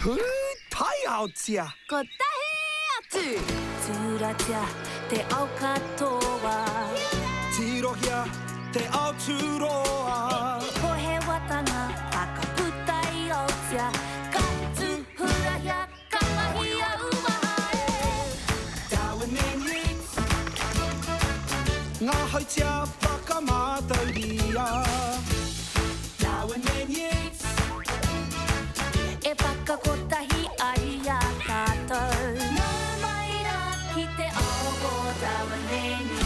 Pūtaiaotia! Kotahi atu! Tūratia te ao katoa. Tirohia te ao tūroa. Pohewatanga whakaputa i Aotea. Ka tūhurahia, ka mahia uaha e. Darwin and Yeats. Ngā hautia whakamātauria. Darwin and Yeats. E whakakotahi ai i a tātou. Nau mai rā ki te ao o Darwin and Yeats.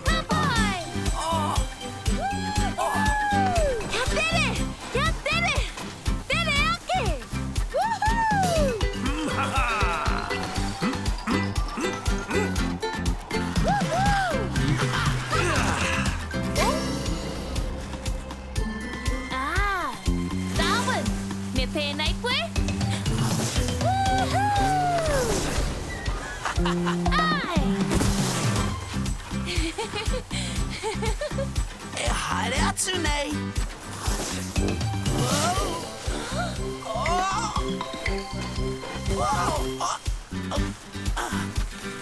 Ka pai! Kia tere! Kia tere! Tere ake! Woohoo! Woohoo! Ah! Darwin, me pēnei koe? Woohoo! Ai! E haere atu nei.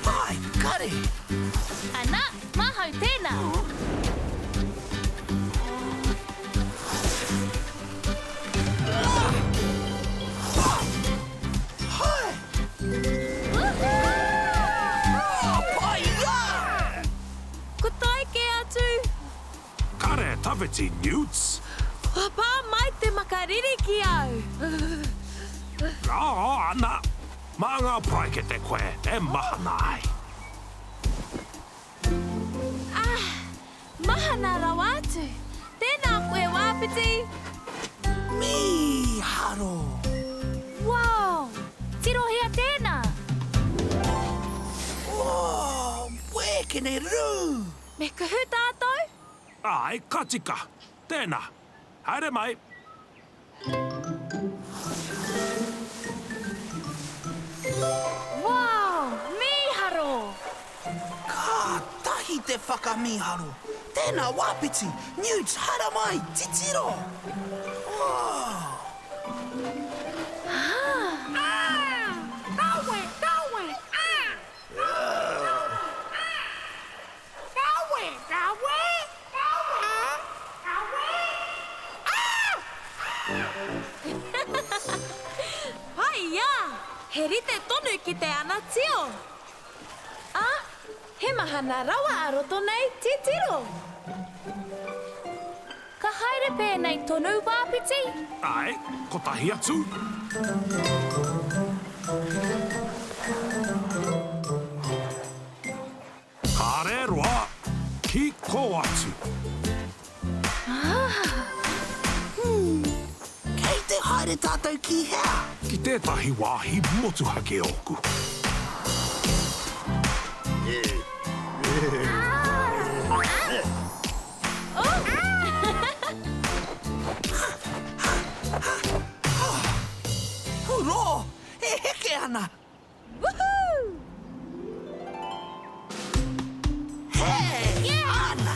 Pai, kare. Ana, mahau tēnā. Ko tae kē atu. Kare tawhiti newts. Kua pā mai te makariri ki au. Ā, ana, mā ngā paraikete koe e mahana ai. Ah, mahana rawa atu. Tēnā koe, Wāpiti. Mīharo! Wow! Tirohia tēnā! Oh, wēkene rū! Me kuhu tātou? Āe, ka tika. Tēnā. Haere mai. Wow! Mīharo! Kātahi te whakamīharo! Tēnā, Wāpiti! Newt, haramai! Titiro! Oh! Rawe! Rawe! Ah! Rawe! Rawe! Rawe! Pai ia! He rite tonu ki te ana tio. A, he mahana rawa a roto nei, titiro! Ka haere pēnei tonu, Wāpiti? Āe, kotahi atu. Kāre roa, ki kō atu. Kei te haere tātou ki hea? Ki tētahi wāhi motuhake ōku. Hurō! E heke ana! Woohoo! Hey! Ana!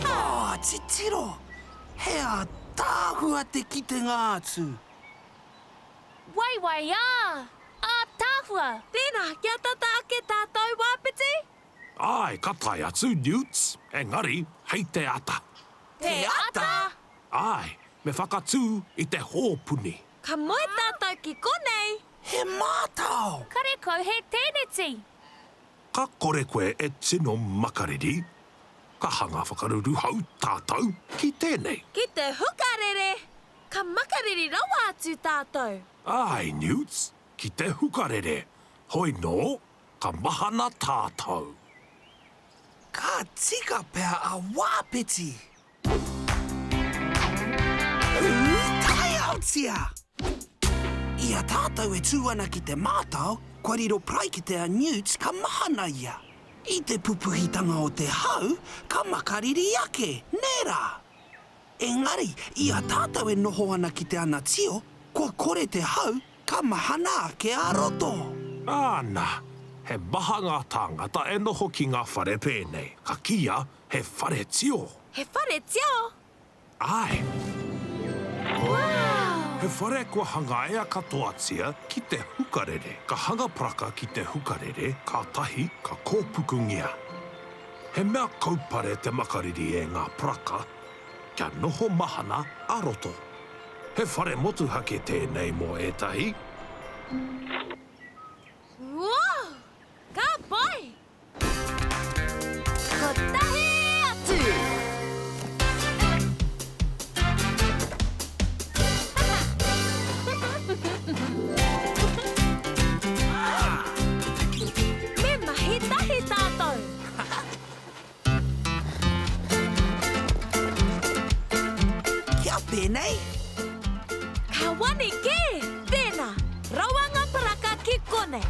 Oh, titiro! He ātaahua te kitenga atu! Waiwaiā! Ātaahua! Tēnā, kia tata ake tātou, Wāpiti! Āe, ka tae atu, Newts, engari hei te ata. Te ata? Āe, me whakatū i te hōpuni. Ka moe tātou ki konei! He mātao! Karekau he tēneti! Ka kore koe e tino makariri, ka hanga whakaruruhau tātou ki tēnei. Ki te hukarere! Ka makariri rawa atu tātou. Āe, Newts, ki te hukarere. Hoi nō, ka mahana tātou. Ka tika pea a Wāpiti. Pūtaiaotia! I a tātou e tū ana ki te mātao, kua riro paraikete a Newt ka mahana ia. I te pupuhitanga o te hau, ka makariri ake, nē rā? Engari, i a tātou e noho ana ki te ana tio, kua kore te hau, ka mahana ake a roto. Āna, he maha ngā tāngata e noho ki ngā whare pēnei, ka kīia he whare tio. He whare tio? Āe. Wow! He whare kua hangaia katoatia ki te hukarere. Ka hanga paraka ki te hukarere, kātahi ka kōpukungia. He mea kaupare te makariri e ngā paraka kia noho mahana a roto. He whare motuhake tēnei mō ētahi. Wow! Ka pai! Kotahi atu! Me mahi tahi tātou! Kia pēnei? Ka wani kē! Tēnā, rawa ngā paraka ki konei.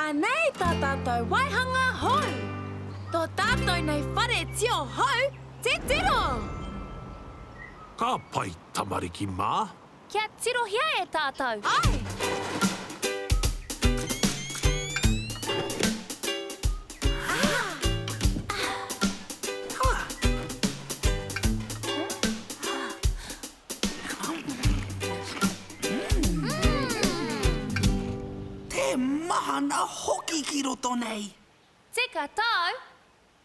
Anei tā tātou waihanga hou! Tō tātou nei whare tio hou, titiro! Ka pai tamariki mā! Kia tirohia e tātou. Āe! Te mahana hoki ki roto nei! Tika tāu!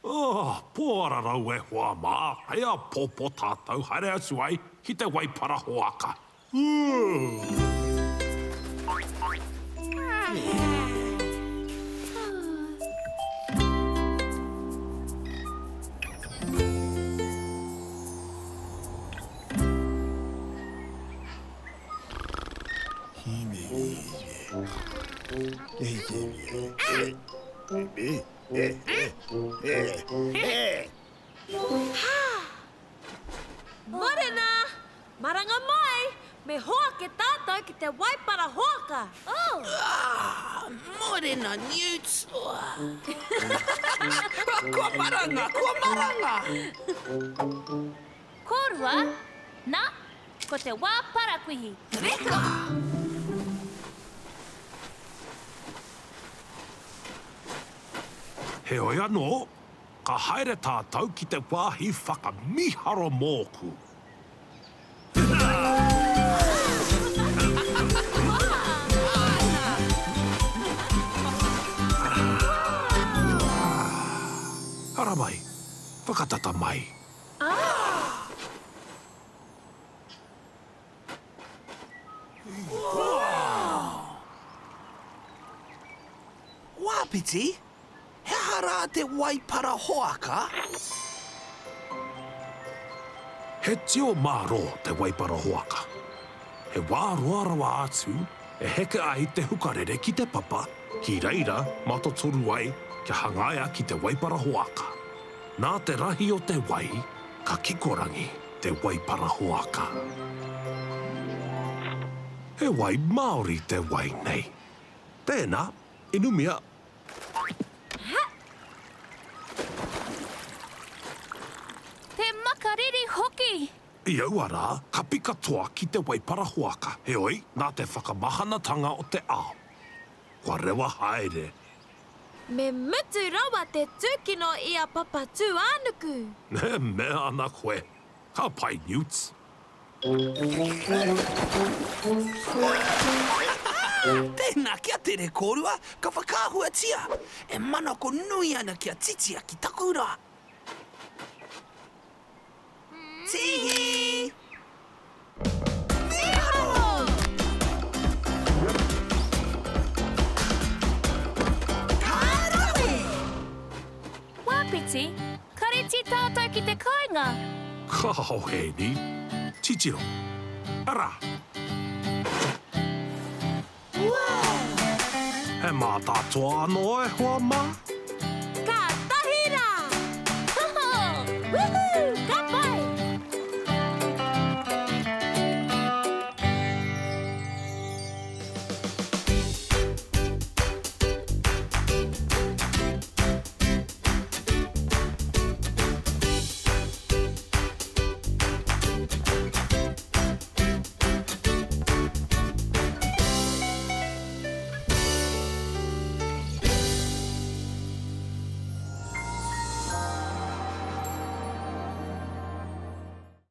Oh, pōararau e hoa mā, hei āpōpō tātou haere atu ai ki te waipara hoaka. Morena! Maranga mai! Me hoake tātou ki te waipara hoaka! Oh! Ah, morena Newt! Kua maranga, kua maranga! Kōrua, nā, ko te wā parakuihi. Reka! Heoi anō, ka haere tātou ki te wāhi whakamīharo mōku. Ara mai, whakatata mai. Wāpiti, he aha rā te waipara hoaka? He tio mārō te waipara hoaka. He wā roa rawa atu e heke ai te hukarere ki te papa, ki reira matotoru ai kia hangaia ki te waipara hoaka. Nā te rahi o te wai, ka kikorangi te waipara hoaka. He wai Māori te wai nei. Tēnā, inumia. Te makariri hoki! I aua rā, kapi katoa ki te waipara hoaka, heoi, nā te whakamahanatanga o te ao, kua rewa haere. Me mutu rawa te tūkino i a Papatūānuku. E mea ana koe, ka pai Newts. Tēnā, kia tere kōrua, ka whakaahuatia. E manako nui ana kia titia ki taku rā. Tīhi! Kāo, Hēni. Titiro. Arā! He mātātoa anō e hoa mā. Kātahi rā! Hoho! Woohoo!